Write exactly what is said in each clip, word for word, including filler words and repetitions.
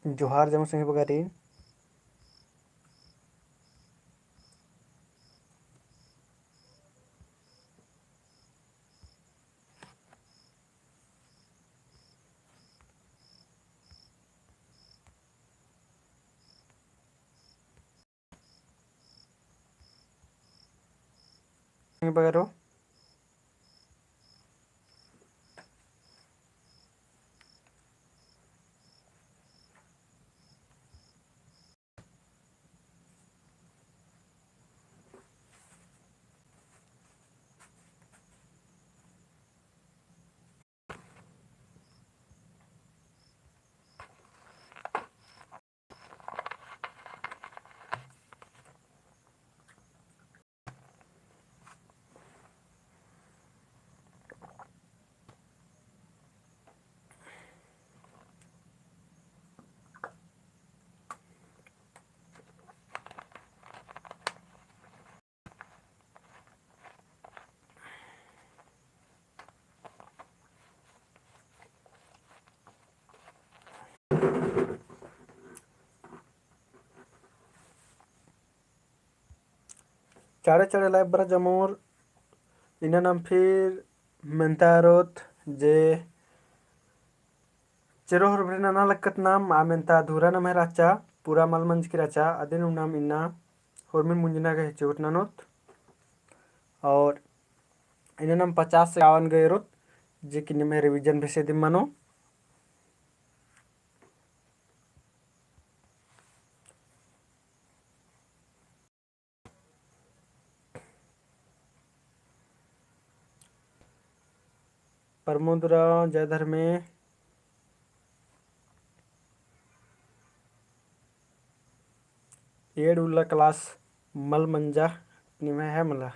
जोहार जम्मो संगी बगरो। बगरो। चाड़े चाड़े live बरआ जमोर, इन्ना नाम फिर मेन्ता एरोत जे चेरो होरमरिन नना लक्कत नाम आ मेन्ता अधूरा नम्है रहचा, पूरा मल मंजकी रहचा, अदिन नाम इन्ना होरमिन मुंजना गही चिहुट ननोत। और इन्ना नाम पचास से इक्यावन गही एरोत, जे कि निम्है revision बेसे दिम मनो। प्रमोद उराँव, जय धर्मे। एंड़ उल्ला class मल मंजा निम्है है मला।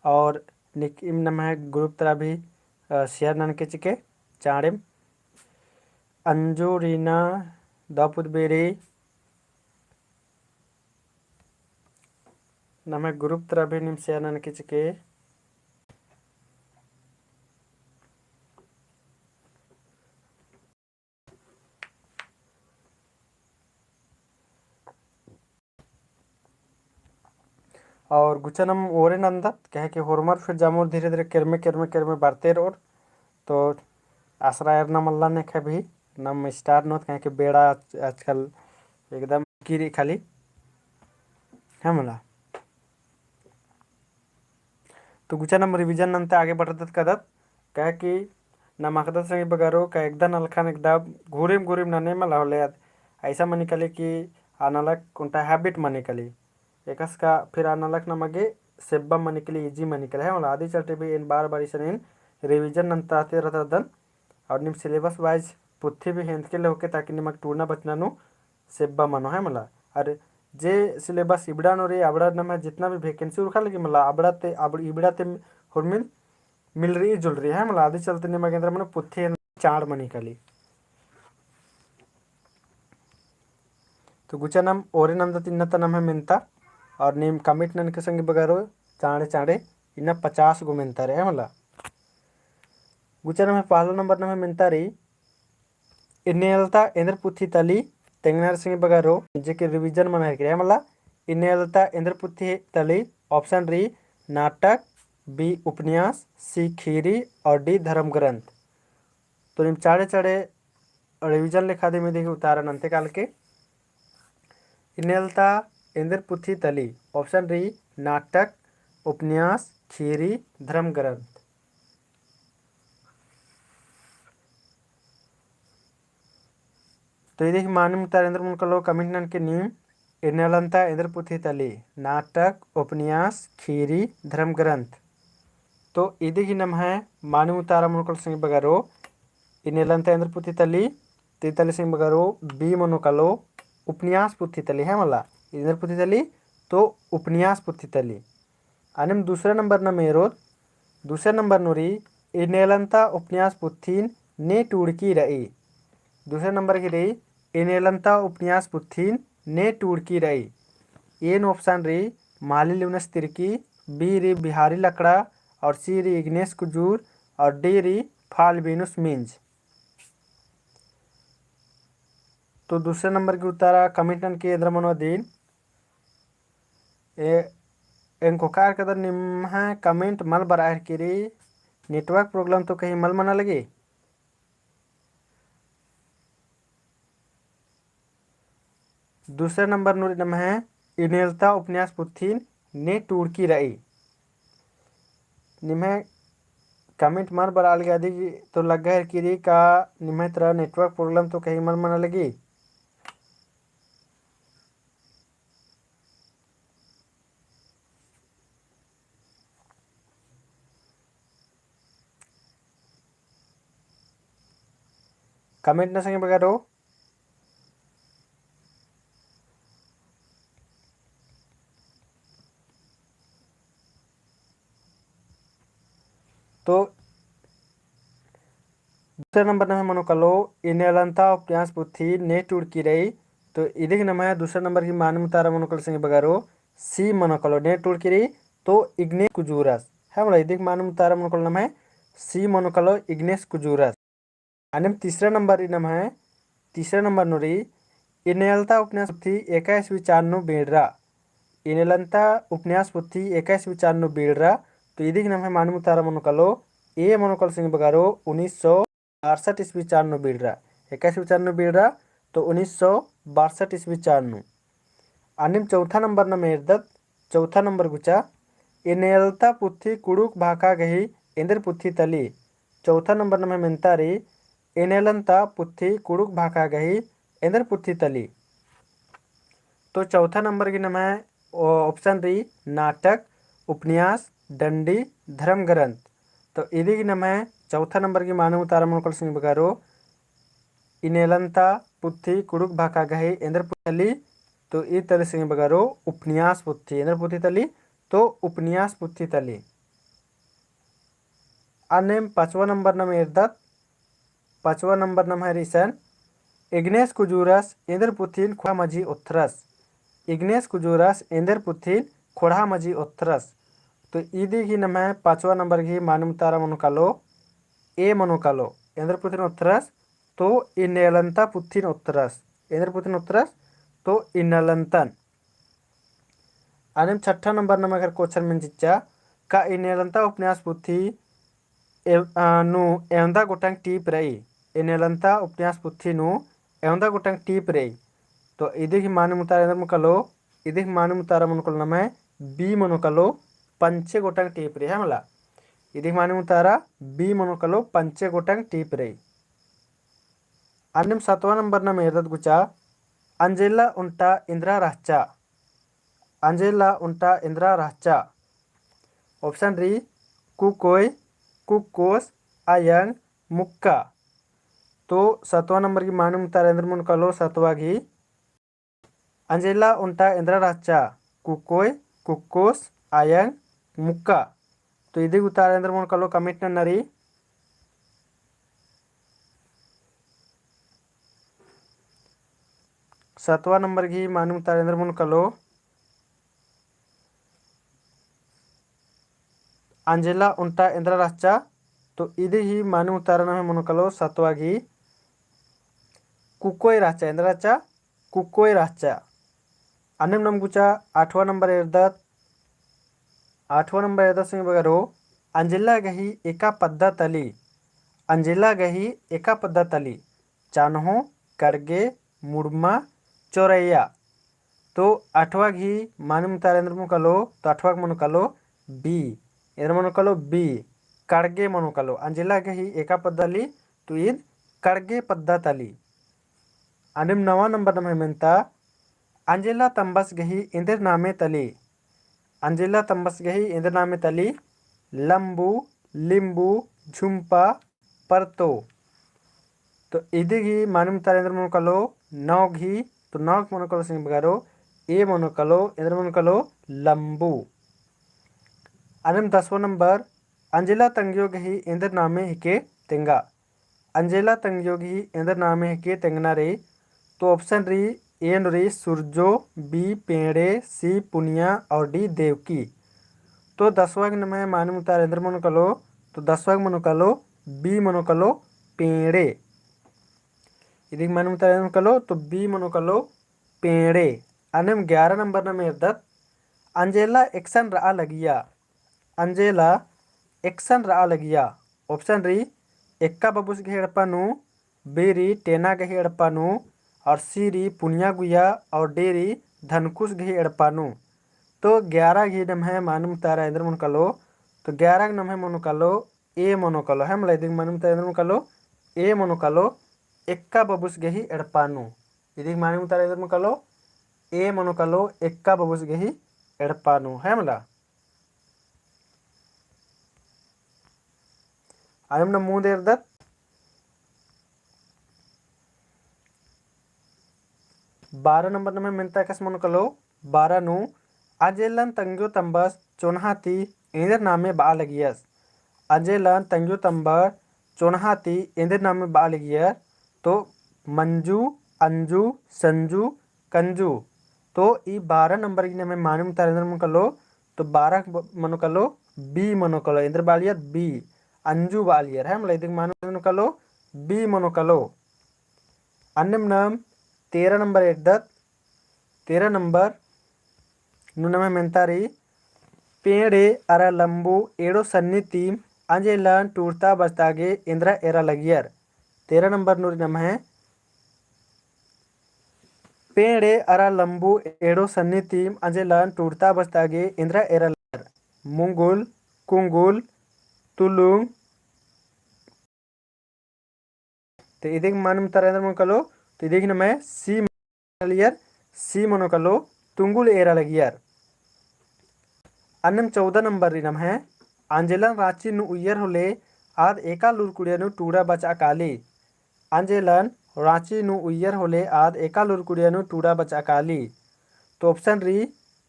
और निक इम नम्है group तरा भी, अ, share ननके चिके चाड़ेम। अंजू रीना दौपुत बेरी नम्है group तरा भी नीम share ननके चिके। और गुचा नम ओरे नन्दत, काहे कि होरमर फिर जमोर धीरे धीरे केरमे केरमे केरमे बरते रओर। तो आसरा एरना मल्ला नेखा भी नम start नोत, काहे कि बेड़ा आज-, आजकल एकदम किरी खाली है मला। तो गुचा नम revision नन्ते आगे बढ़दत कदत, काहे कि नम अख़दत संगी बगरो का एकदा नलखन एकदा घुरिम घुरिम नने मला होले अद-, ऐसा मनी कली कि आ नलख ओन्टा habit मनी कली। एकस का फिर आ नलख नमा गे सेब्बा मनी कली, easy मनी कली है मला। अदी चलते भी एन बार बार इसन एन revision नन्ता रहते रहता दन। और नीम syllabus wise पुथी भी हेंदके लेहोके ताकि निमक टूड़ना बचना नू सेब्बा मनो है मला। और जे syllabus इबड़ा नू रई, अबड़ा नम्है जितना भी vacancy उरखा लगी मला, अबड़ा ते, अब इबड़ा ते होरमिन मिलरई जुलरई है मला। अदी चलते निमक एन्दरा मनो पुथी एन चाड़ मनी कली। तो गुचा नम ओरे नन्दत इन्ना ता नम्है मेन्ता, और नीम comment ननके संगी बगरो चाड़े चाड़े, इन्ना पचास गो मेन्ता रई है मला। गुचा नम्है पहला नंबर नम्है मेन्ता रई, इन्नेलता एन्देर पुथी तली, तेंगनर संगी बगरो, जे कि revision मना हेकरे है मला, इन्नेलता एन्देर पुथी तली, option रई नाटक, B उपन्यास, C खीरी और D धर्म ग्रंथ। तो नीम चाड़े चाड़े revision लेखा दिम इदी गही उतारा नन्ते कालके। इन्नेलता एन्देर पुथी तली, option रई नाटक, उपन्यास, खीरी, धर्म ग्रंथ। तो इदी गही मानिम उतारा एन्देर मुनकलो comment ननके नीम, इन्नेलता एन्देर पुथी तली, नाटक, उपन्यास, खीरी, धर्म ग्रंथ। तो इदी गही नम्है मानिम उतारा मुनकलो संगी बगरो, इन्नेलता एन्देर पुथी तली, ती तली संगी बगरो B मुनकलो, उपन्यास पुथी तली है मला, एन्देर पुथी तली, तो उपन्यास पुथी तली। अनिम दूसरा नंबर नम एरोत, दूसरा नंबर नू रई, इन्नेलता उपन्यास पुथिन ने टूड़की रई। दूसरा नंबर गही रई, इन्नेलता उपन्यास पुथिन ने टूड़की रई। A नू option रई, माली लियोनस तिर्की, B रई, बिहारी लकड़ा और C रई, इग्नेस कुजूर और D रई Falbinus minge। तो दूसरे नंबर गही उत्तरा comment ननके एन्दरा मनो अदिन। ए, एन कोखार कदर निम्है comment मल बरआ हेलरकी रई, network problem तो कहीं मल मना लगी। दूसरे नंबर नू रई नम्है इन्नेलता उपन्यास पुथिन ने टूड़की रई। निम्है comment मल बरआ लगी अदी तो लग्गा हेलरकी रई का निम्है तरा network problem तो कहीं मल मना लगी। Comment नू संगी बगरो। तो दूसरा नंबर नम्है मनो कालो, इन्नेलता उपन्यास पुथी ने टूड़की रई। तो इदिक नम्है दूसरा नंबर गही मानिम उतारा मनो कालो संगी बगरो, C मनो कालो ने टूड़की रई। तो इग्नेस कुजूरस, है मला, इदिक मानिम उतारा मनो कालो नम्है C मनो कालो इग्नेस कुजूरस। अन्नेम तीसरा नंबर रई नम्है, तीसरा नंबर नू रई, इन्नेलता उपन्यास पुथी एका ईस्वी चान नू बीड़रा। इन्नेलता उपन्यास पुथी एका ईस्वी चान नू बीड़रा। तो इदिक नम्है मानिम उतारा मनो कालो, A मनो कालो संगी बगरो, उन्नीस सौ बासठ ईस्वी चान नू बीड़रा। एका ईस्वी चान नू बीड़रा, तो उन्नीस सौ बासठ ईस्वी चान नू। अन्नेम चौथा नंबर नम एरदत, चौथा नंबर गुचा, इन्नेलता पुथी कुँड़ुख़ भाखा गही एन्देर पुथी तली। चौथा नंबर नम्है मेन्ता रई, इन्नेलता पुथी कुँड़ुख़ भाखा गही एन्देर पुथी तली। तो चौथा नंबर गही नम्है option रई नाटक, उपन्यास, डंडी, धर्म ग्रंथ। तो इदिक नम्है चौथा नंबर गही मानिम उतारा मनो कालो संगी बगरो, इन्नेलता पुथी कुँड़ुख़ भाखा गही एन्देर पुथी तली। तो ई तली संगी बगरो उपन्यास पुथी, एन्देर पुथी तली, तो उपन्यास पुथी तली। अन्नेम पाँचवा नंबर नम एरदत, पाँचवा नंबर नम्है रई इसन, इग्नेस कुजूरस एन्देर पुथिन ख़ोंड़हा मझी ओथ्रस। इग्नेस कुजूरस एन्देर पुथिन ख़ोंड़हा मझी ओथ्रस। तो इदिक ही नम्है पाँचवा नंबर गही मानिम उतारा मनो कालो, A मनो कालो, एन्देर पुथिन ओथ्रस, तो इन्नेलता पुथिन ओथ्रस। एन्देर पुथिन ओथ्रस, तो इन्नेलतन। अन्नेम छठा नंबर नम एकर question मेंजचा, का इन्नेलता उपन्यास पुथी ए-, आ, नू एवंदा गोटंग टीप रई। इन्नेलता उपन्यास पुथी नू एवंदा गोटंग टीप रई। तो इदिक ही मानिम उतारा एन्देर मनो कालो, इदिक मानिम उतारा मनो कालो नम्है B मनो कालो पंचे गोटंग टीप रई, है मला। इदिक मानिम उतारा B मनो कालो पंचे गोटंग टीप रई। अन्नेम सातवाँ नंबर नम एरदत गुचा, अंजेला ओन्टा एन्दरा रहचा। अंजेला ओन्टा एन्दरा रहचा। Option रई कुकोय, कुक्कोस, अयंग, मुक्का। तो सातवाँ नंबर गही मानिम उतारा एन्देर मनो कालो सातवाँ गही, अंजेला ओन्टा एन्दरा रहचा, कुकोय, कुक्कोस, अयंग, मुक्का। तो इदिक उतारा एन्देर मनो कालो comment नन्ना रई। सातवाँ नंबर गही मानिम उतारा एन्देर मनो कालो, अंजेला ओन्टा एन्दरा रहचा। तो इदिक ही मानिम उतारा नम्है मनो कालो सातवाँ गही कुकोय रहचा, एन्दरा रहचा, कुकोय रहचा। अन्नेम नम गुचा आठवाँ नंबर एरदत, आठवाँ नंबर एरदत संगी बगरो, अंजेला गही एका पद्दा तली। अंजेला गही एका पद्दा तली। चान्हो, कड़गे, मुड़मा, चोरैया। तो आठवाँ गही मानिम उतारा एन्देर मनो कालो, तो आठवाँ मनो कालो B। एन्देर मनो कालो B, कड़गे मनो कालो। अंजेला गही एका पद्दा तली, तो ईद कड़गे पद्दा तली। अन्नेम नवा नंबर नम्है मेन्ता, अंजेला तम्बस गही एन्देर नामे तली। अंजेला तम्बस गही एन्देर नामे तली, लम्बू, लिम्बू, झुम्पा, परतो। तो इदिक ही मानिम उतारा एन्देर मनो कालो, नौ गही, तो नौ गही मनो कालो संगी बगरो, A मनो कालो, एन्देर मनो कालो, लम्बू। अन्नेम दसवाँ नंबर, अंजेला तंग्यो गही एन्देर नामे हिके तेंगा। अंजेला तंग्यो गही एन्देर नामे हिके तेंगना रई। तो option रई, A नू रई सुरजो, B पेंड़े, C पुनिया और D देवकी। तो दसवाँ गही नम्है मानिम उतारा एन्देर मनो कालो, तो दसवा गे मनो कालो B मनो कालो पेंड़े। इदिक मानिम उतारा एन्देर मनो कालो, तो B मनो कालो पेंड़े। अन्नेम ग्यारह नंबर नम एरदत, अंजेला एकसन रआ लगिया। अंजेला एकसन रआ लगिया। Option रई, एक्का बबुस गही एड़पा नू, B रई, टेना गही एड़पा नू, और C रई, पुनिया गुइया, और D रई, धनकुस गही एड़पा नू। तो ग्यारह गही नम्है मानिम उतारा एन्देर मनो कालो, तो ग्यारह नम्है मनो कालो, A मनो कालो, है मला। इदिक मानिम उतारा एन्देर मनो कालो, A मनो कालो, एक्का बबुस गही एड़पा नू। इदिक मानिम उतारा एन्देर मनो कालो, A मनो कालो, एक्का बबुस गही एड़पा नू, है मला। अन्नेम नम मुन्द एरदत बारह नंबर नम्है मेन्ता एकासे मनो कालो, बारह नू, अंजेलन तंग्यो तम्बस चोन्हा ती एन्देर नामे बआ लगियस। अंजेलन तंग्यो तम्बर चोन्हा ती एन्देर नामे बआ लगियर, तो मंजू, अंजू, संजू, कंजू। तो ई बारह नंबर गही नम्है मानिम उतारा एन्देर मनो कालो, तो बारह ब-, मनो कालो, B मनो कालो, एन्देर बआ लगियर, B, अंजू बआ लगियर, है मला। इदिक मानिम मनो कालो, B मनो कालो। अन्नेम नम तेरह नंबर एरदत, तेरह नम्बर नू नम्है मेन्ता रई, पेंड़े अरा लम्बू एड़ो सन्नी तीम अंजेलन टूड़ता बचता गे एन्देरा एरा लगियर। तेरह नंबर नू रई नम्है, पेंड़े अरा लम्बू एड़ो सन्नी तीम अंजेलन टूड़ता बचता गे एन्देरा एरा लगियर। मुंगुल, कुंगुल, तुलुंग, तो इदिक मानिम उतारा एन्देर मनो कालो, तो इदिक नम्है C मनो कालो, C मनो कालो, तुंगुल एरा लगियर। अन्नेम चौदह नंबर रई नम्है, अंजेलन राँची नू उइयर होले आद एका लूरकुड़िया नू टूड़ा बचआ काली। अंजेलन राँची नू उइयर होले आद एका लूरकुड़िया नू टूड़ा बचआ काली। तो option रई,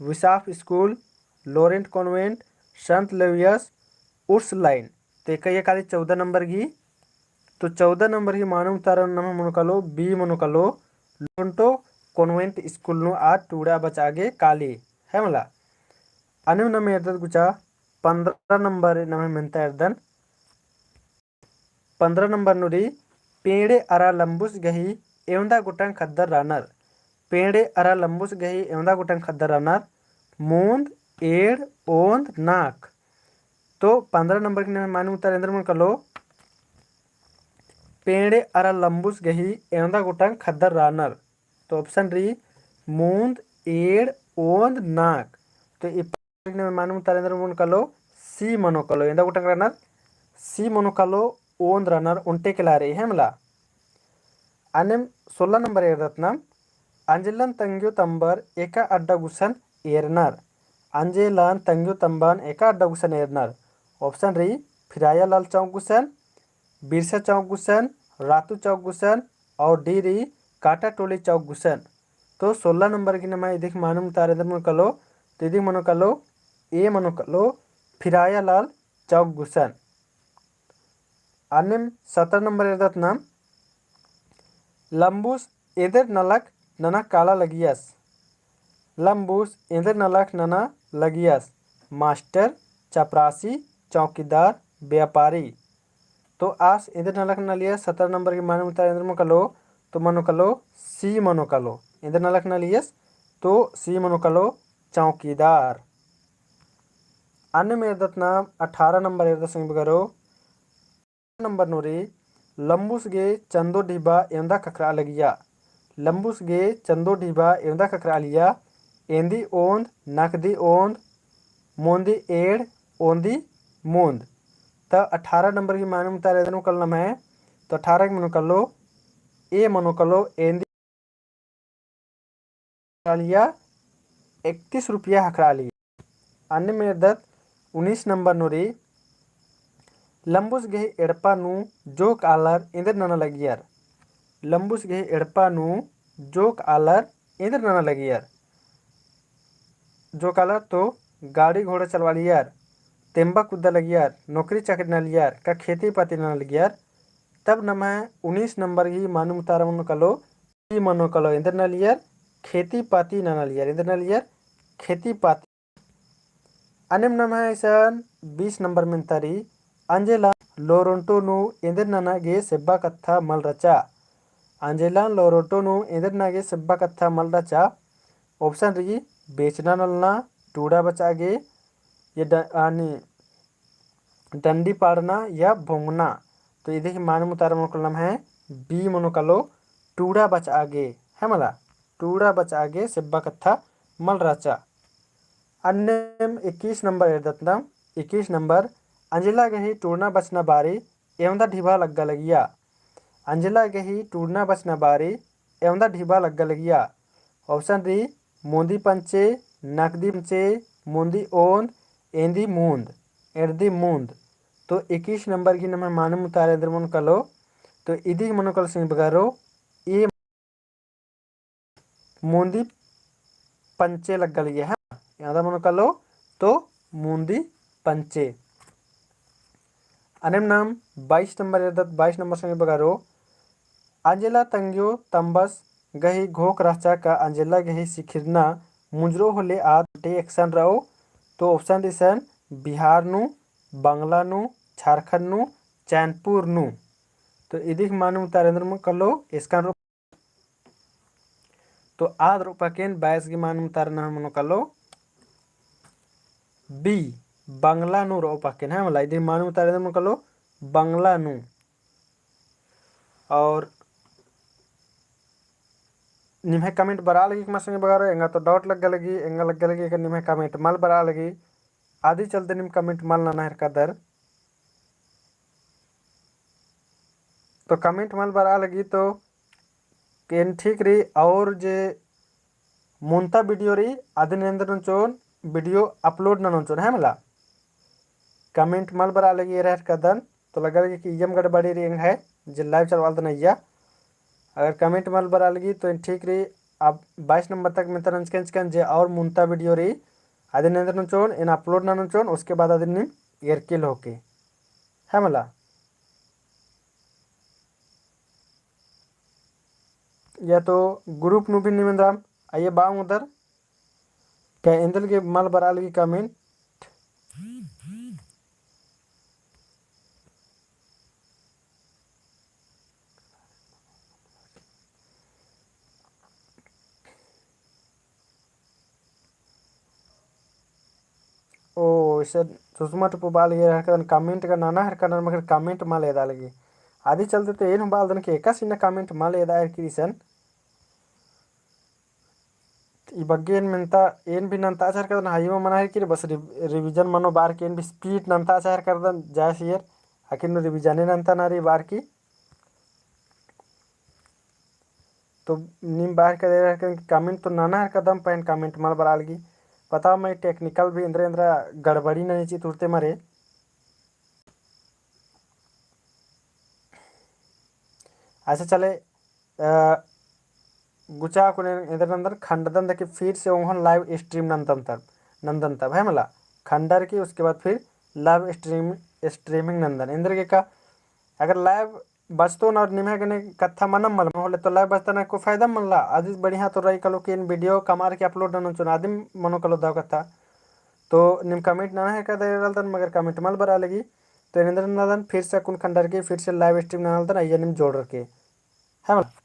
विसाफ स्कूल, लॉरेंट कॉन्वेंट, संत लेवियस, उर्सलाइन। तो एका इया काली चौदह नंबर गही। तो चौदह नंबर गही मानिम उतारा नम्है मनो कालो, B मनो कालो, लोरेंटो कॉन्वेंट स्कूल नू आद टूड़ा बचआ गे काली, है मला। अन्नेम नम एरदत गुचा पन्द्रह नंबर नम्है मेन्ता एरदन। पन्द्रह नंबर नू रई, पेंड़े अरा लम्बुस गही एवंदा गोटंग ख़द्दर रअनर। पेंड़े अरा लम्बुस गही एवंदा गोटंग ख़द्दर रअनर, मुन्द, एंड़, ओन्द, नाख़। तो पन्द्रह नंबर गही नम्है मानिम उतारा एन्देर मनो कालो, पेंड़े अरा लम्बुस गही एवंदा गोटंग ख़द्दर रअनर। तो option रई, मुन्द, एंड़, ओन्द, नाख़। तो ई नम्है मानिम उतारा एन्देर मनो कालो, C मनो कालो। एवंदा गोटंग रअनर, C मनो कालो, ओन्द रअनर, ओन्टे केला रई, है मला। अन्नेम सोलह नंबर एरदत नम, अंजेलन तंग्यो तम्बर एका अड्डा गुसन एरनर। अंजेलन तंग्यो तम्बन एका अड्डा गुसन एरनर। Option रई, फिराया लाल चौक गुसन, बिरसा चौक गुसन, रातू चौक गुसन, और D रई, काटा टोली चौक गुसन। तो सोलह नंबर गही नम्है इदिक मानिम उतारा एन्देर मनो कालो, तो इदिक मनो कालो, A मनो कालो, फिराया लाल चौक गुसन। अन्नेम सतरा नंबर एरदत नम, लम्बुस एन्देर नलख नना काला लगियस। लम्बुस एन्देर नलख नना लगियस। मास्टर, चपरासी, चौकीदार, व्यापारी। तो आस एन्देर नलख नना लगियस, सतरा नंबर गही मानिम उतारा एन्देर मनो कालो, तो मनो कालो, C मनो कालो। एन्देर नलख नना लगियस, तो C मनो कालो, चौकीदार। अन्नेम एरदत नम अठारह नंबर एरदत संगी बगरो। नंबर नू रई, लम्बुस गे चंदो ढिबा एवंदा ख़क्खरआ लगिया। लम्बुस गे चंदो ढिबा एवंदा ख़क्खरआ लगिया। एन्दी ओन्द, नकदी ओन्द, मोन्दी एंड़, ओन्दी मुन्द। त अठारह नंबर गही मानिम उतारा एन्देर मनो कालो नम्है, तो अठारह गही मनो कालो, A मनो कालो, एन्दी ख़क्खरआ लगिया, इकतीस रुपया ख़क्खरआ लगिया। अन्नेम एरदत उन्नीस नंबर नू रई, लम्बुस गही एड़पा नू जोक आलर एन्देर नना लगियर। लम्बुस गही एड़पा नू जोक आलर एन्देर नना लगियर। जोक आलर तो गाड़ी घोड़ा चलवा लगियर, तेम्बा कुद्दा लगियर, नौकरी चाकरी नना लगियर, का खेती पाती नना लगियर। तब नम्है उन्नीस नंबर गही मानिम उतारा मनो कालो, C मनो कालो, एन्देर नना लगियर, खेती पाती नना लगियर, एन्देर नना लगियर, खेती पाती। अन्नेम नम्है इसन बीस नंबर मेन्ता रई, अंजेला लोरेंटो नू एन्देर नना गे सेब्बा कत्था मल रहचा। अंजेला लोरेंटो नू एन्देर नना गे सेब्बा कत्था मल रहचा। Option री बेचना नलना, टूड़ा बचआ गे, या ड-, आनी डंडी पाड़ना या भोंगना। तो इदी ही माने मुतारे मनो कालो नम्है B मनो कालो टूड़ा बचआ गे, है मला, टूड़ा बचआ गे सेब्बा कत्था मल रहचा। अन्नेम इक्कीस नंबर एरदत नाम, इक्कीस नंबर, अंजेला गही टूड़ना बचना बारी एवंदा ढिबा लग्गा लगिया। अंजेला गही टूड़ना बचना बारी एवंदा ढिबा लग्गा लगिया। Option री मोंदी पंचे, नकदी पंचे, मोंदी ओन्द, एन्दी मूंद, एन्दी मूंद। तो इक्कीस नंबर गही नम्है माने मुतारे एन्देर मनो कालो, तो इदी मनो कालो संगी बगरो, ए मोंदी पंचे लग्गा लगिया है, एवंदा मनो कालो तो मोंदी पंचे। अन्नेम नाम बाईस नंबर एरदत, बाईस नंबर संगी बगरो, अंजेला तंग्यो तम्बस गही घोख रहचा का अंजेला गही सिखिरना मुंजरो होले आद टे एकसन रओ। तो option री सन बिहार नू, बंगला नू, झारखंड नू, चैनपुर नू। तो इदी ही माने मुतारे एन्देर मनो कालो एकसन रओ। तो आद रओ पक्केन बाईस गही माने मुतारे नम्है मनो कालो B, बंगला नू रओ पक्केन, है मला। इदी माने मुतारे मनो कालो बंगला नू। और निम्है comment बरआ लगी का मल संगी बगरो, एंगा तो doubt लग्गा लगी, एंगा लग्गा लगी का निम्है comment मल बरआ लगी, अदी चलते नीम comment मल नना हेरकदर। तो comment मल बरआ लगी तो एन ठीक रई, और जे मुन्ता video रई अदिन एन्देर ननोन चिओन, video upload ननोन चिओन, है मला। Comment मल बरआ लगी एरा हेरकदन, तो लग्गा लगी कि इय्यम गड़बड़ी रई एंग्है, जे live चलवालदन अइय्या। अगर comment मल बरआ लगी तो एन ठीक रई, अब बाईस नंबर तक मेन्ता नंजकन चिकन जे और मुन्ता video रई, अदिन एन्देर ननोन चिओन, एन upload ननोन चिओन, उसके बाद अदिन नीम एरकी लहोके, है मला। या तो group नू भी नीम एन्दरम, अइय्या बआ ओंगदर, का एन्देर गे मल बरआ लगी comment। ओ, इसन सुषमा टुपु बआ लगी एरा हेरकदन comment का नना हेरकदन, मगर comment मल एदा लगी। अदी चलते तो एन हूँ बआलदन कि एकासे इन्ना comment मल एदा हेरकी इसन। ई बग्गे एन मेन्ता, एन भी नन्ता चाहर करदन, हाई मा मना हेरकी, बस रि-, revision मनो बअर की एन भी speed नन्ता चाहर करदन, जाय सियर, अकिन revision नन्ता नारी बअर की। तो नीम बअर का दे रहा कि comment तो नना हेरकदम, पहें comment मल बरआ लगी। पता मल technical भी एन्दरा एन्दरा गड़बड़ी ननी चिई तुरते मरे। अच्छा चले, अ, गुचा कुने एन्देर नन्दन खंडदन दकी फिर से ओंगोन live stream नन्दन तब, नन्दन तब है मला। खंडर की उसके बाद फिर live stream, streaming नन्दन। एन्देर गे का अगर live बचतोन और निम्है गने कत्था मनम मल होले तो live बचतन कोई फायदा मल्ला। अदी बढ़िया तो रई कालो कि एन video कमअर की upload ननोन चिओन, अदिम मनो कालो दव कत्था। तो नीम comment नना हेरकदर एरालदन, मगर comment मल बरआ लगी। तो एन्देर नन्दन फिर से अक्कुन खंडर की फिर से live stream ननालदन, अइय्या नीम जोड़र की। है मला?